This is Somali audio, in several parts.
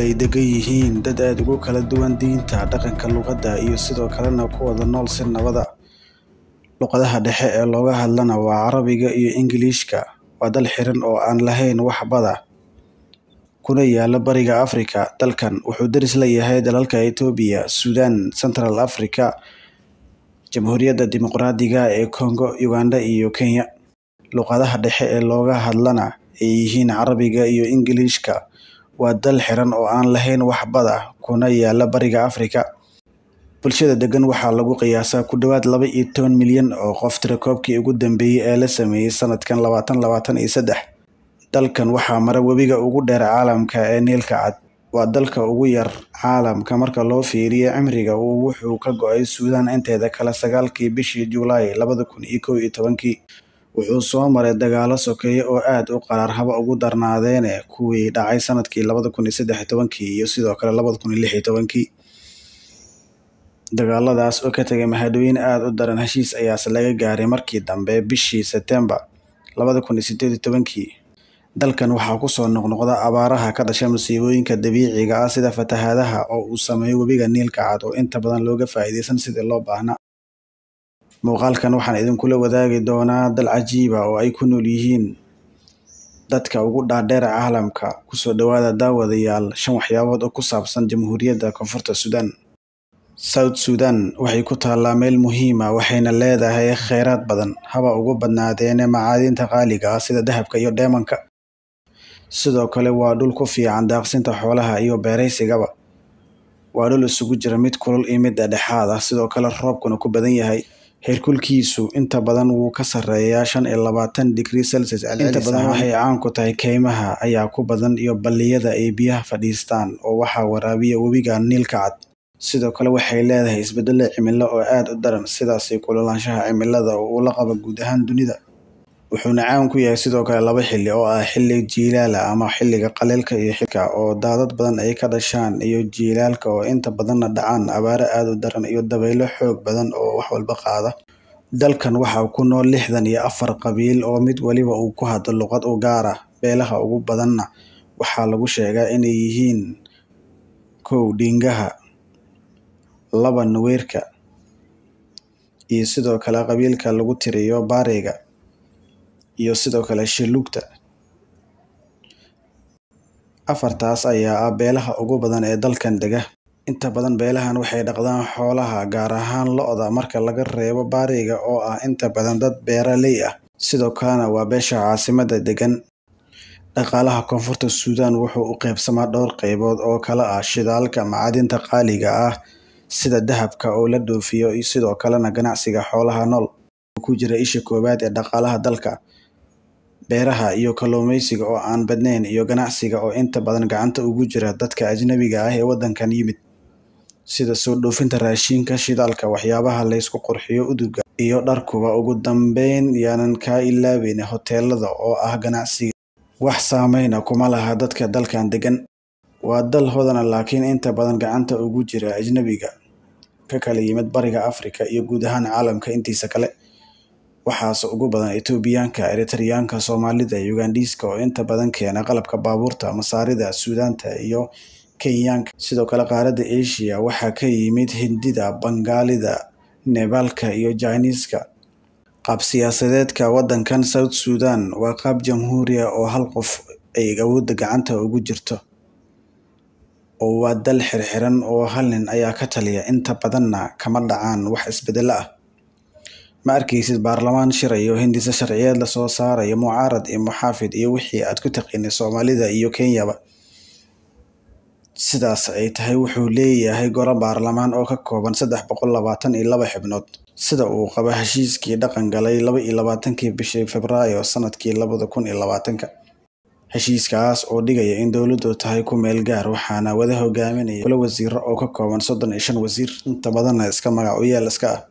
ay degan yihiin dad aad ugu kala duwan diinta, dhaqanka, luqadda iyo sidoo kalena ku wada nool si nabad ah. Luqadaha dhexe ee looga hadlana waa Carabiga iyo Ingiriiska. Waa dal xiran oo aan lahayn wax bad ah, kuna yaala Bariga Afrika. Dalkan wuxuu deris la yahay dalalka Itoobiya, Suudaan, Central Africa, Jamhuuriyadda Dimuqraadiga ah ee Congo, Uganda iyo Kenya. Luqadaha dhexe ee looga hadlana ay yihiin Carabiga iyo Ingiriiska. Waa dal xiran oo aan lahayn wax bad ah, kuna yaala Bariga Afrika. Bulshada degan waxaa lagu qiyaasaa ku dhawaad 12 milyan oo qof tirakoobkii ugu dambeeyay ee la sameeyay sanadkan 2023. Dalkan waxaa mara webiga ugu dheer caalamka ee Niilka Cad. Waa dalka ugu yar caalamka marka loo fiiriyo cimriga. Wuxuu ka go'ay Suudaan inteeda kale 9kii bishii Juulaay 2011. Wuxuu soo maray dagaallo sokeeye oo aad u qaraar, haba ugu darnaadeene kuwii dhacay sanadkii 2013 iyo sidoo kale 2016. Dagaaladaas oo ka tagay mahadhooyin aad u daran. Heshiis ayaase laga gaaray markii dambe bishii Sebtembar 2018. Dalkan waxaa ku soo noqnoqda abaaraha ka dhasha masiibooyinka dabiiciga ah sida fatahaadaha oo uu saameeyo webiga Niilka Cad oo inta badan looga faa'iideysan sidii loo baahnaa. Muuqaalkan waxaan idinkula wadaagi doonaa dal cajiib ah oo ay ku nool yihiin dadka ugu dhaadheer caalamka. Kusoo dhawaada daawadayaal 5 waxyaabood oo ku saabsan Jamhuuriyadda Koonfurta Suudaan. South Sudan waxay ku taallaa meel muhiim ah, waxayna leedahay kheyraad badan, haba ugu badnaadeene macaadinta qaaliga ah sida dahabka iyo dheemanka. Sidoo kale waa dhul ku fiican daaqsinta xoolaha iyo beeraysigaba. Waa dhul isugu jira mid kulul iyo mid dhexdhexaad ah, sidoo kale roobkuna ku badan yahay. Heerkulkiisu inta badan wuu ka sarreeyaa 25 degree Celsius. Inta badan waxay caan ku tahay keymaha ayaa ku badan iyo balliyada ay biyaha fadhiistaan oo waxaa waraabiya webiga Niilka Cad. Sidoo kale waxay leedahay isbeddello cimilo oo aad u daran, sidaas kululaanshaha cimilada oo uu la qabo guud ahaan dunida. Wuxuuna caan ku yahay sidoo kale laba xilli oo ah xilliga jiilaalka ama xilliga qaleylka iyo xilka oo daadad badan ay ka dhashaan, iyo jiilaalka oo inta badanna dhacaan abaaro aad u daran iyo dabaylo xoog badan oo wax walba qaada. Dalkan waxaa ku nool 64 qabiil oo mid waliba uu ku hadlo luqad u gaar ah. Beelaha ugu badanna waxaa lagu sheegaa inay yihiin 1 Dingaha, 2 Nuweerka, iyo sidoo kale qabiilka lagu tiriyo Baariga, iyo sidoo kale Shillugta. Afartaas ayaa ah beelaha ugu badan ee dalkan dega. Inta badan beelahan waxay dhaqdaan xoolaha, gaar ahaan lo'da, marka laga reebo Baariga oo ah inta badan dad beeraley ah. Sidoo kalena waa beesha caasimadda degan. Dhaqaalaha Koonfurta Suudaan wuxuu u qaybsamaa dhowr qaybood oo kala ah shidaalka, macaadinta qaaliga ah sida dahabka oo la dhoofiyo, iyo sidoo kalena ganacsiga xoolaha nool ku jira isha koowaad ee dhaqaalaha dalka, beeraha iyo kalluumeysiga oo aan badnayn, iyo ganacsiga oo inta badan gacanta ugu jira dadka ajnabiga ah ee waddankan yimid, sida soo dhoofinta raashinka, shidaalka, waxyaabaha la isku qurxiyo, udugga iyo dharkuba. Ugu dambeyn, yaanan ka ilaaweyn hoteelada oo ah ganacsiga wax saameyn ah kuma laha dadka dalkan degan. Waa dal hodan ah laakiin inta badan gacanta ugu jira ajnabiga ka kala yimid Bariga Afrika iyo guud ahaan caalamka intiisa kale. Waxaase ugu badan Itoobiyaanka, Eritreyaanka, Soomaalida, Ugandhiiska oo inta badan keena qalabka baabuurta, Masaarida, Suudaanta iyo Kenyaanka. Sidoo kale qaaradda Asia waxaa ka yimid Hindida, Bangaalida, Nepaalka iyo Jiniiska. Qaab siyaasadeedka waddankan South Sudan waa qaab jamhuuri ah oo hal qof ay awoodda gacanta ugu jirto, oo waa dal xirxiran oo hal nin ayaa ka taliya, inta badanna kama dhacaan wax isbeddelo ah. Ma arkaysid baarlamaan shirayo, hindise sharciyeed la soo saarayo, mucaarad iyo muxaafid iyo wixii aad ku taqiinay Soomaalida iyo Kenyaba. Sidaas ay tahay, wuxuu leeyahay gole baarlamaan oo ka kooban 322 xubnood, sida uu qabo heshiiskii dhaqan galay 22kii bishii Febraayo sanadkii 2020. Heshiiskaas oo dhigaya in dowladdu tahay ku meel gaar, waxaana wada hogaaminaya gole wasiirro oo ka kooban 35 wasiir, inta badanna iska magac u yeel iska ah,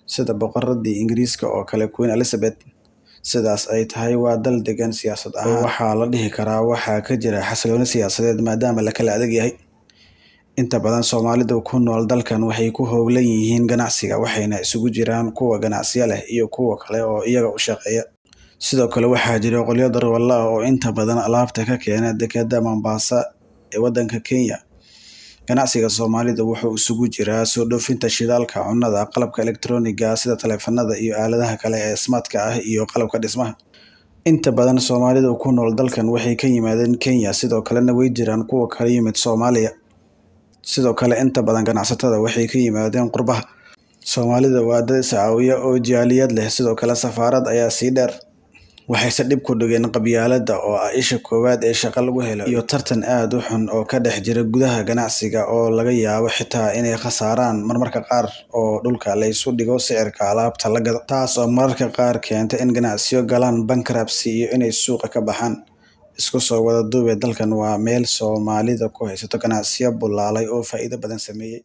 sida boqoradii Ingiriiska oo kale Queen Elizabeth. Sidaas ay tahay, waa dal degan siyaasad ahaan. Waxaa la dhihi karaa waxaa ka jira xasilooni siyaasadeed maadaama la kala adag yahay. Inta badan Soomaalida ku nool dalkan waxay ku howlan yihiin ganacsiga, waxayna isugu jiraan kuwa ganacsiyo leh iyo kuwa kale oo iyaga u shaqeeya. Sidoo kale waxaa jira qolyo darwallo ah oo inta badan alaabta ka keena dekedda Mombasa ee waddanka Kenya. Ganacsiga Soomaalida wuxuu isugu jiraa soo dhoofinta shidaalka, cunnada, qalabka elektarooniga sida taleefannada iyo aaladaha kale ee smart-ka ah iyo qalabka dhismaha. Inta badan Soomaalida ku nool dalkan waxay ka yimaadeen Kenya, sidoo kalena way jiraan kuwa ka yimid Soomaaliya. Sidoo kale inta badan ganacsatada waxay ka yimaadeen qurbaha. Soomaalida waa dad is caawiya oo jaaliyad leh, sidoo kale safaarad ayaa sii dheer. Waxayse dhib ku dhigeen qabyaaladda oo ah isha koowaad ee shaqo lagu helo iyo tartan aad u xun oo ka dhex jira gudaha ganacsiga oo laga yaabo xitaa inay khasaaraan marmarka qaar oo dhulka la isu dhigo sicirka alaabta la gado, taas oo mararka qaar keenta in ganacsiyo galaan bankruptcy iyo inay suuqa ka baxaan. Isku soo wada duubee, dalkan waa meel Soomaalida ku haysato ganacsiyo bulaalay oo faa'iido badan sameeyay.